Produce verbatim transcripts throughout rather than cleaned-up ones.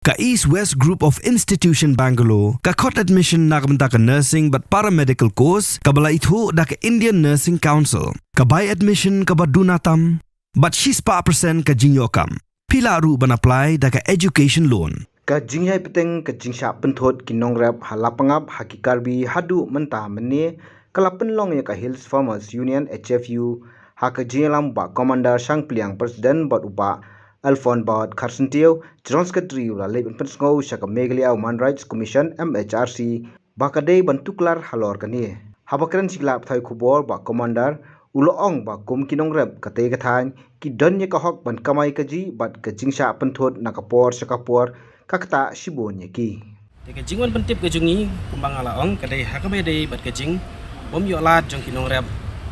Ka East West Group of Institution Bangalore ka khot admission na ka bynta ka nursing bad paramedical course kaba la ithuh da ka Indian Nursing Council. Ka bai admission kaba duna tam bad shispah percent ka jingïoh kam. Phi lah ruh ban apply da ka education loan. Ka jingïai bteng ka jingshah pynthut ki nongrep ha Lapangap ha ki Karbi haduh mynta mynne ka la pynlong ïa ka Hills Farmers Union, H F U, ha ka jingïalam u Bah Commander Shangpliang, President, bad u Bah Alphonse Bad Kharsyntiew, General Secretary, u la leit ban pynsngew sha ka Meghalaya Human Rights Commission, M H R C, ba ka dei ban tuklar halor kane. Haba kren sha ki lad pathai khubor, Bah Commander u la ong ba kum ki nongrep katei ka thaiñ ki don ïa ka hok ban kamai kajih bad ka jingshah pynthut na ka por sha ka por ka ktah shibun ïa ki. Te ka jingwan pyntip ka jong ngi kumba nga la ong ka dei ha kaba ïadei bad ka jingbym ïoh lad jong ki nongrep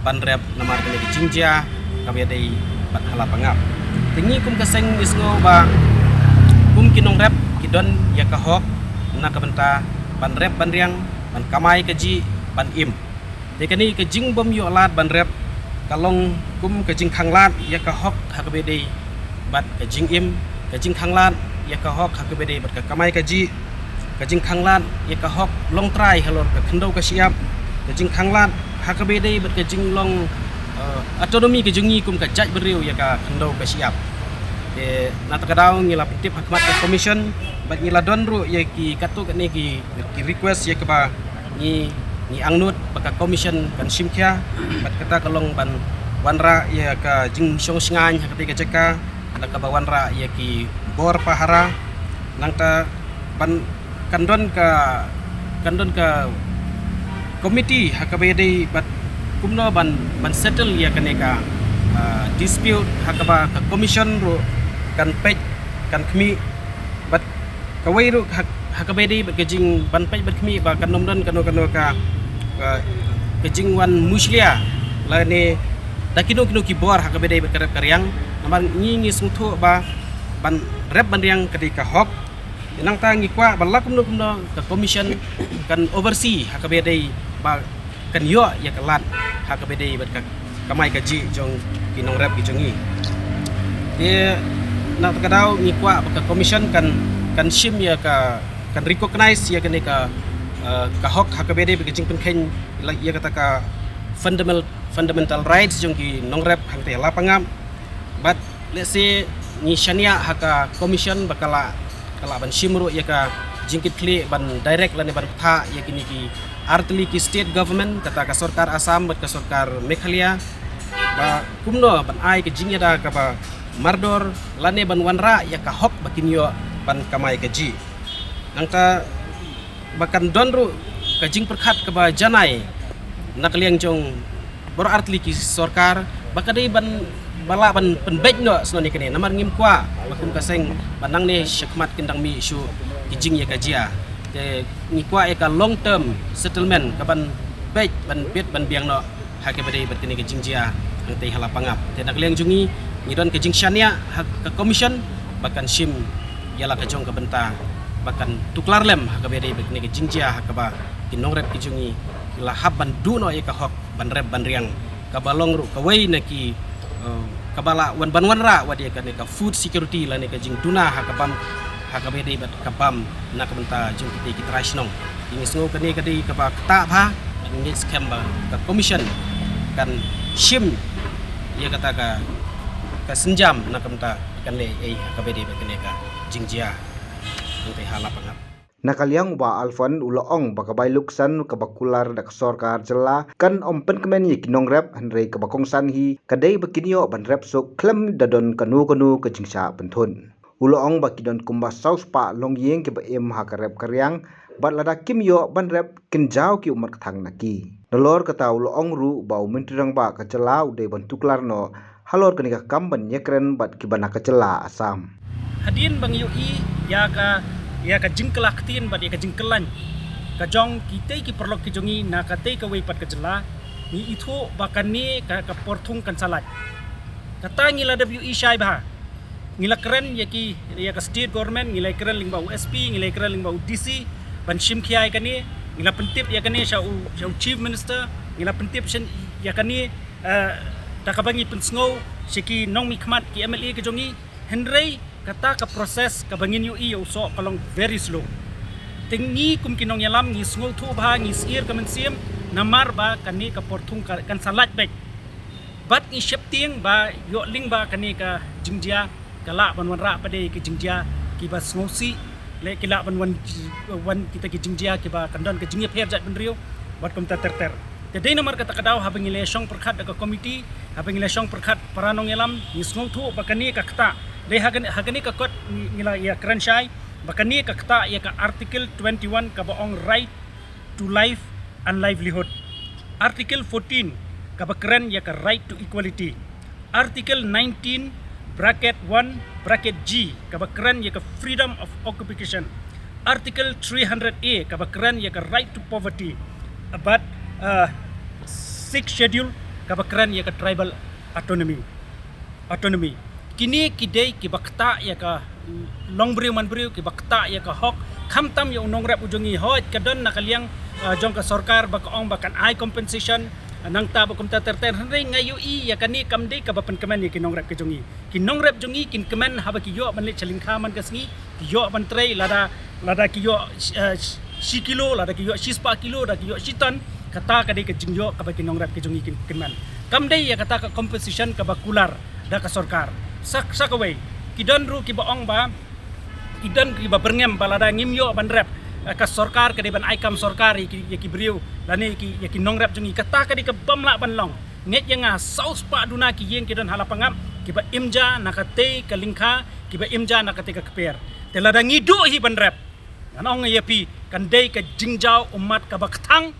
ban rep namar kane ka jingjia kaba ïadei bad ha Lapangap. Te ngi kum ka seng ngi sngew ba kum ki nongrep ki don ïa ka hok na ka bynta ban rep ban riang, ban kamai kajih, ban im. Te kane ka jingbym ïoh lad ban rep ka long kum ka jingkhanglad ïa ka hok ha kaba ïadei bad ka jingim, ka jingkhanglad ïa ka hok ha kaba ïadei bad ka kamai kajih, ka jingkhanglad ïa ka hok longtrai halor ka khyndew ka shyiap, ka jingkhanglad ha kaba ïadei bad ka jinglong, eh, autonomy ka jong ngi kum ka jaitbynriew ïa ka khyndew ka shyiap. Te na kata ka daw ngi la pyntip ha khmat ka commission bad ngi la don ruh ïa ki katto katne ki, ki request ïa kaba ngi, ngi angnud ba ka commission kan shim khia bad kata ka long ban wanrah ïa ka jingshong shngaiñ ha katei ka jaka, da kaba wanrah ïa ki bor pahara, nangta ban kan don ka, kan don ka committee ha kaba ïadei bad kumno ban, ban settle ïa kane ka, ah, dispute ha kaba ka commission ruh kan peit kan khmih bad kawei ruh ha, ha kaba ïadei bad ka jing ban peit bad khmih ba kan ym don kano kano ka, ka, ka jingwan mushlia lane da kino kino ki bor ha kaba ïadei bad ka rep ka riang. Namar ngi ngi sngewthuh ba ban rep ban riang ka dei ka hok. Nangta ngi kwah ba la kumno kumno ka commission kan oversee ha kaba ïadei ba kan ïoh ïa ka lad ha kaba ïadei bad ka kamai kajih jong ki nongrep ki jong ngi. Te na kata ka daw ngi kwah ba ka commission kan, kan shim ïa ka, kan recognize ïa kane ka, eh, ka hok ha kaba ïadei bad ka jingpynkheiñ ïa kata ka fundamental, fundamental rights jong ki nongrep hangtei ha Lapangap. Bad lehse ngi shaniah ha ka commission ba ka lah, ka lah ban shim ruh ïa ka jingkitkhlieh ban direct lane ban bthah ïa kine ki artylli ki state government, kata ka sorkar Assam bad ka sorkar Meghalaya, ba kumno ban ai ka jingïada kaba mardor lane ban wanrah ïa ka hok ba kin ïoh ban kamai kajih. Nangta ba kan don ruh ka jingpyrkhat kaba janai na ka liang jong baroh artylli ki sorkar ba ka dei ban ba lah ban pynbeit noh shuh ïa kane namar ngim kwah ba kum ka seng ba nangne shakhmat kin dang mih shuh ki jingïakajia. Te ngi kwah ïa ka long term settlement kaban beit ban bit ban biang noh ha kaba ïadei bad kane ka jingjia hangtei ha Lapangap. Te na ka liang jong ngi ngi don ka jingshaniah ha ka commission ba kan shim ïa la ka jong ka bynta ba kan tuklar lem ha kaba ïadei bad kane ka jingjia ha kaba ki nongrep ki jong ngi ki la hap ban duh noh ïa ka hok ban rep ban riang kaba long ruh kawei na ki, eh, kaba lah wan ban wanrah wat ïa kane ka food security lane ka jingduna ha ka bam ha kaba ïadei bad ka bam na ka bynta jong kitei ki trai shnong. Ngi sngew kane ka dei kaba ktah bha bad ngi ngeit skhem ba ka commission kan shim ïa kata ka, ka sienjam na ka bynta kan leh ei ha kaba ïadei bad kane ka jingjia hangtei ha Lapangap. Na ka liang u Bah Alphonse u la ong ba ka bai lutksan kaba kular da ka sorkar jylla kan ym pynkmen ïa ki nongrep hynrei kaba kongsan hi ka dei ba kin ïoh ban rep suk khlem da don kano kano ka jingshah pynthut. U la ong ba ki don kumba saw spah longïing kiba im ha ka rep ka riang bad lada kim ïoh ban rep kin jaw ki ummat kthang na ki. Nalor kata u la ong ruh ba u Myntri Rangbah ka jylla u dei ban tuklar noh halor kane ka kam ban ïakren bad kiba na ka jylla Assam. Hadien ba ngi ïohi ïa ka, ïa ka jingkylla ktien bad ïa ka jingkylla ka jong kitei ki paralok ki jong ngi na katei kawei pat ka jylla, ngi ithuh ba kane ka, ka por thung kan sa lait. Kata ngi la dep ïohi shai bha. Ngi la kren ïa ki, ïa ka state government, ngi la kren lyngba u S P, ngi la kren lyngba u D C ban shim khia ïa kane, ngi la pyntip ïa kane sha u, sha u Chief Minister, ngi la pyntip shen ïa kane, eh, da kaba ngi pynsngew sha ki nongmihkhmat ki M L A ki jong ngi, hynrei Kata ka process kaba ngin ïohi ïa u soh ka long very slow. Te ngi kum ki nongïalam ngi sngewthuh bha, ngi syier ka mynsiem, namar ba kane ka por thung ka, kan sa lait beit. Bad ngi sheptieng ba ïoh lyngba kane ka jingjia ka lah ban wanrah pat de ki jingjia kiba sngewsih, leh ki lah ban wan, wan kita ki jingjia kiba kan don ka jingïapher jaitbynriew bad kumta ter ter. Te dei namar kata ka daw haba ngi la shong pyrkhat da ka komiti, haba ngi la shong pyrkhat para nongïalam, ngi sngewthuh ba kane ka ktah, dei ha kane, ha kane ka kot ngi, ngi la ïakren shai ba kane ka ktah ïa ka Article twenty-one kaba ong right to life and livelihood. Article fourteen kaba kren ïa ka right to equality. Article nineteen bracket one bracket G kaba kren ïa ka freedom of occupation. Article three hundred A kaba kren ïa ka right to poverty. Bad, uh, Sixth Schedule kaba kren ïa ka tribal autonomy. Autonomy. Kine ki dei kiba ktah ïa ka longbriew manbriew, kiba ktah ïa ka hok, khamtam ïa u nongrep u jong ngi. Hooid ka don na ka liang, uh, jong ka sorkar ba ka ong ba kan ai compensation, uh, nangta bad kumta ter ter, hynrei nga ïohi ïa kane kam dei kaba pynkmen ïa ki nongrep ki jong ngi. Ki nongrep jong ngi kin kmen haba ki ïoh ban leit sha lyngkha man ka sngi, ki ïoh ban trei, lada, lada ki ïoh, eh, shi kilo, lada ki ïoh shispah kilo, lada ki ïoh shiton, kata ka dei ka jingïoh kaba ki nongrep ki jong ngi kin kmen. Kam dei ïa kata ka compensation kaba kular da ka sorkar. Sa, sa kawei, ki don ruh kiba ong ba, ki don kiba byrngem ba lada ngim ïoh ban rep, eh, ka sorkar ka dei ban ai kam sorkar ïa ki, ïa ki briew lane ïa ki, ïa ki nongrep jong ngi. Kata ka dei kabym lah ban long. Ngeit ïa nga, saw spah duna ki ïing ki don ha Lapangap kiba im ja na katei ka lyngkha, kiba im ja na katei ka kper. Te lada ngi duh hi ban rep, ngan ong ïa phi, kan dei ka jingjaw ummat kaba kthang,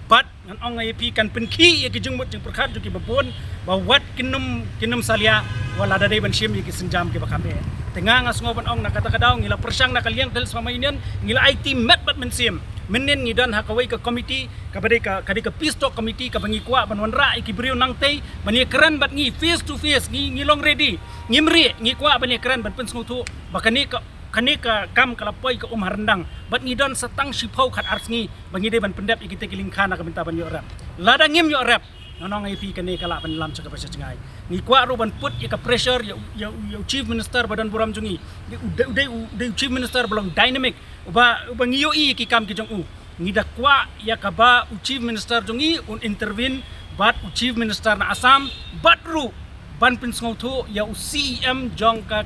bad ngan ong ïa phi, kan pynkhih ïa ki jingmut jingpyrkhat jong kiba bun ba wat kin ym, kin ym salia wat lada dei ban shim ïa ki sienjam kiba kham eh. Te nga, nga sngew ban ong na kata ka daw ngi la pyrshang na ka liang Hillsborough Union, ngi la aiti met bad mynsiem. Mynnin ngi don ha kawei ka komiti kaba dei ka, ka dei ka peace talk committee kaba ngi kwah ban wanrah ïa ki briew nangtei ban ïakren bad ngi face to face. Ngi, ngi long ready, ngim rieh, ngi kwah ban ïakren ban pynsngewthuh ba kane ka, kane ka kam ka la poi ka um ha ryndang bad ngi don sa tang shiphew khatar sngi ba ngi dei ban pyndep ïa kita ki lyngkha na ka bynta ban ïoh rep. Lada ngim ïoh rep, ngan ong ïa phi, kane ka lah ban lam sha kaba sha jngai. Ngi kwah ruh ban put ïa ka pressure ïa, ïa, ïa u Chief Minister ba don burom jong ngi. Dei u, dei u, dei u, dei u Chief Minister ba long dynamic, uba, uba ngi ïohi ïa ki kam ki jong u. Ngi da kwah ïa kaba u Chief Minister jong ngi un intervene bad u Chief Minister na Assam, bad ruh ban pynsngewthuh ïa u C E M jong ka,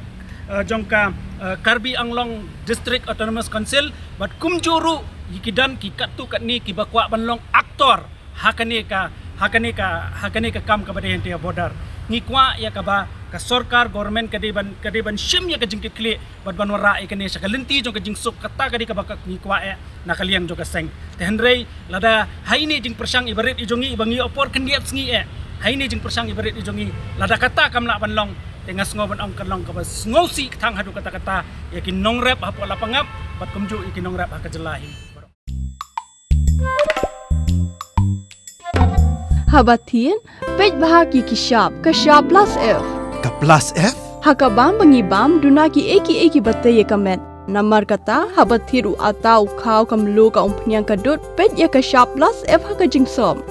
eh, jong ka, eh, Karbi Anglong District Autonomous Council, bad kumjuh ruh ïa ki don ki katto katne kiba kwah ban long aktor ha kane ka, ha kane ka, ha kane ka kam kaba dei hangtei ha border. Ngi kwah ïa kaba ka sorkar, government ka dei ban, ka dei ban shim ïa ka jingkitkhlieh bad ban wanrah ïa kane sha ka lynti jong ka jingsuk, kata ka dei kaba ka ngi kwah eh na ka liang jong ka seng. Te hynrei lada ha ine i jingpyrshang iba rit i jong ngi iba ngi ïoh por khyndiat sngi eh, ha ine i jingpyrshang iba rit i jong ngi, lada kata kam lah ban long, te nga sngew ban ong kan long kaba sngewsih kthang haduh katta katta ïa ki nongrep hapoh Lapangap bad kumjuh ïa ki nongrep ha ka jylla hi. Haba thied, peit bha ïa ki shap, ka shap plus F. Ka plus F? Ha ka bam ba ngi bam, duna kiei kiei kiba tei ïa ka met. Namar kata, haba thied u atta, u khaw, ka mluh, ka umphniang, ka dud, peit ïa ka shap plus F ha ka jingsop.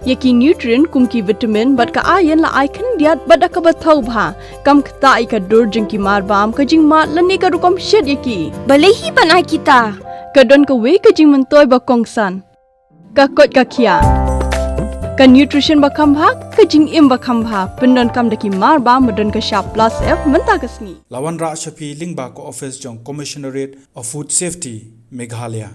Ïa ki nutrient kum ki vitamin bad ka iron la ai khyndiat bad da kaba thaw bha. Kam ktah ïa ka dur jong ki marbam, ka jingmad lane ka rukom shet ïa ki. Balei hi ban ai kita? Ka don kawei ka jingmyntoi ba kongsan. Ka koit ka khiah. Ka nutrition ba kham bha, ka jingim ba kham bha. Pyndonkam da ki marbam ba don ka shap plus F mynta ka sngi. La wanrah sha phi lyngba ka office jong Commissionerate of Food Safety, Meghalaya.